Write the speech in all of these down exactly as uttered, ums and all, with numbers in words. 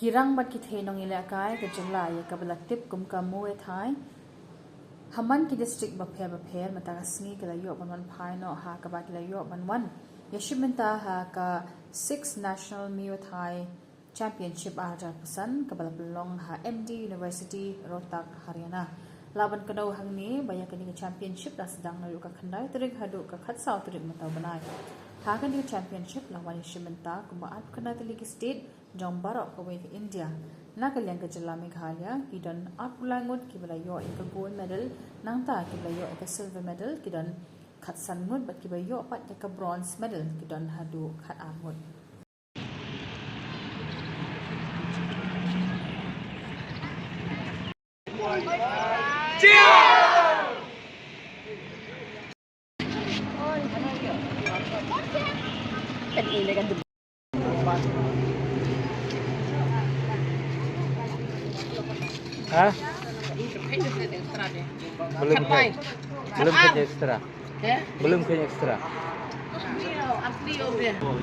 Ki rang bad ki thei nongïalehkai ka jylla ïa kaba la tip kum ka Muay Thai ha man ki district bapher bapher mynta ka sngi ki la ïoh ban wan phai noh ha kaba ki la ïoh ban wan ïashim bynta ha ka sixth National Muay Thai Championship ar hajar arphew san kaba la pynlong ha M D University, Rohtak, Haryana. Lah ban kdew hangne ba ïa kane ka championship la sdang naduh ka khyndai tarik haduh ka khatsaw tarik mynta u bnai. Ha kane ka championship la wan ïashim bynta kumba arphew khyndai tylli ki state jong baroh kawei ka India. Na ka liang ka jylla Meghalaya ki don arphew lai ngut kiba la ïoh ïa ka gold medal, nangta kiba la ïoh ïa ka silver medal ki don khatsan ngut bad kiba ïoh pat ïa ka bronze medal ki don haduh khatar ngut. Ha? Belum khe. Belum khe extra. Belum khe extra.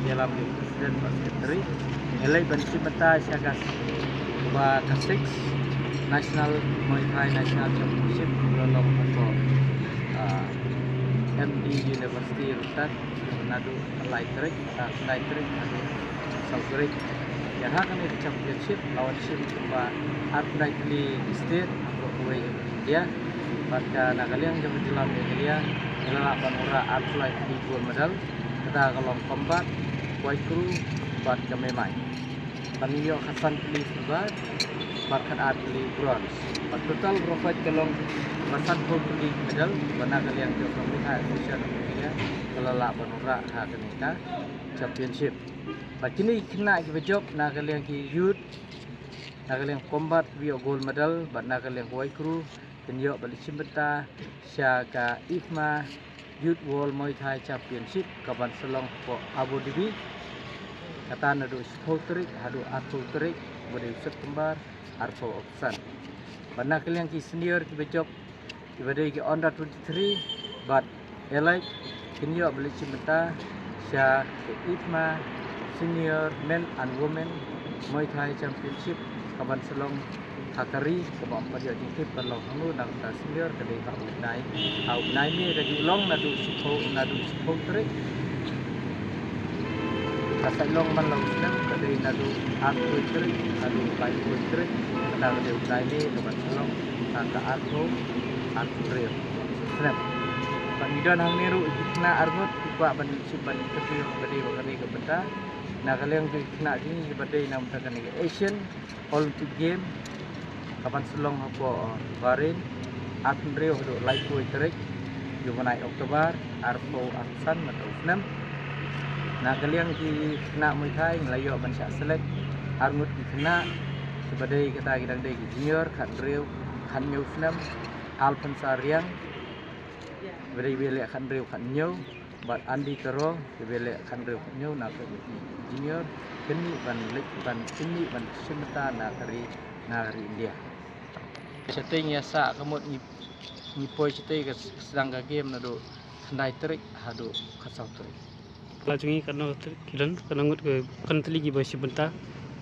Ïalam ïa u president bad secretary. Ngi leit ban shim bynta sha ka ba ka six National Muay Thai National Championship ba la long ha, ah, M D University Rohtak naduh lai tarik, ah, lai tarik naduh saw tarik. Ïa ha kane ka championship la wan shim kumba arphew lai tylli ki state hapoh kawei ka India. Bad ka na ka liang jong ka jylla Meghalaya ngi la lah ban wanrah arphew lai tylli gold medal, kata ka long combat, wide crew bad ka mei mai. Bad ngi ïoh khatsan tylli silver bad khatar tylli bronze. Bad total baroh khoit ka long ba sanphew tylli medal. Bad na ka liang jong ka Muay Thai Association of India ka la lah ban wanrah ha kane ka championship. Bad kine ki khynnah kiba jop na ka liang ki youth, na ka liang combat kiba ïoh gold medal bad na ka liang wide crew kin ïoh ban leit shim bynta sha ka IFMA Youth World Muay Thai Championship ka ban sa long hapoh Abu Dhabi. Kata naduh shiphew tarik haduh arphew tarik ba dei u September arphew arphew san. Bad na ka liang ki senior kiba jop kiba dei ki under twenty-three bad elite kin ïoh ban leit shim bynta sha ka IFMA Senior Men and Women Muay Thai Championship ka ban sa long ha ka ri kaba ym pat ïoh jingtip ban long hangno, nangta senior ka dei ha u bnai, ha u bnai May ka ju long naduh shiphew, naduh shiphew tarik. Ka sait long man la u snem ka dei naduh arphew tarik haduh laiphew tarik. Kata ka dei u bnai May ka ban sa long ha ka arphew, arphew hynriew snem. Bad ngi don hangne ruh ki khynnah arngut ki kwah ban shim ban interview ka dei ba kane ka bynta. Na ka liang ki khynnah jong ngi kiba dei na bynta kane ka Asian Olympic Game ka ban sa long hapoh, uh, Bahrain, arphew hynriew haduh laiphew tarik jong u bnai October, arphew arphew san mynta u snem. Na ka liang ki khynnah Muay Thai ngi la ïoh ban shah select arngut ki khynnah kiba dei kata ki dang dei ki junior, khathynriew, khathynñiew snem, Alphonsa Riang, kiba dei ba leh khathynriew, khathynñiew, bad Andy Karo, kiba leh khathynriew, khathynñiew, na ka junior, kynmaw ban leit ban, kynmaw ban shim bynta na ka ri, na ka ri India. Shatei ngi ïa sah ka mut ngi, ngi poi shatei ka sdang ka game naduh khyndai tarik haduh khatsaw tarik. Ka jong ngi katno ki don, katno ngut ki, katno tylli kiba shim bynta?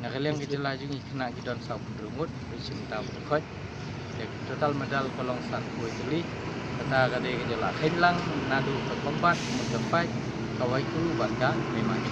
Na ka liang ka jylla jong ngi khynnah ki don sawphew hynriew ngut ba shim bynta ba dei khoit. Ïa ki total medal ka long sanphew tylli. Kata ka dei ka jylla kheiñ lang naduh ka combat, mut ka fight, ka wide crew bad ka mei mai.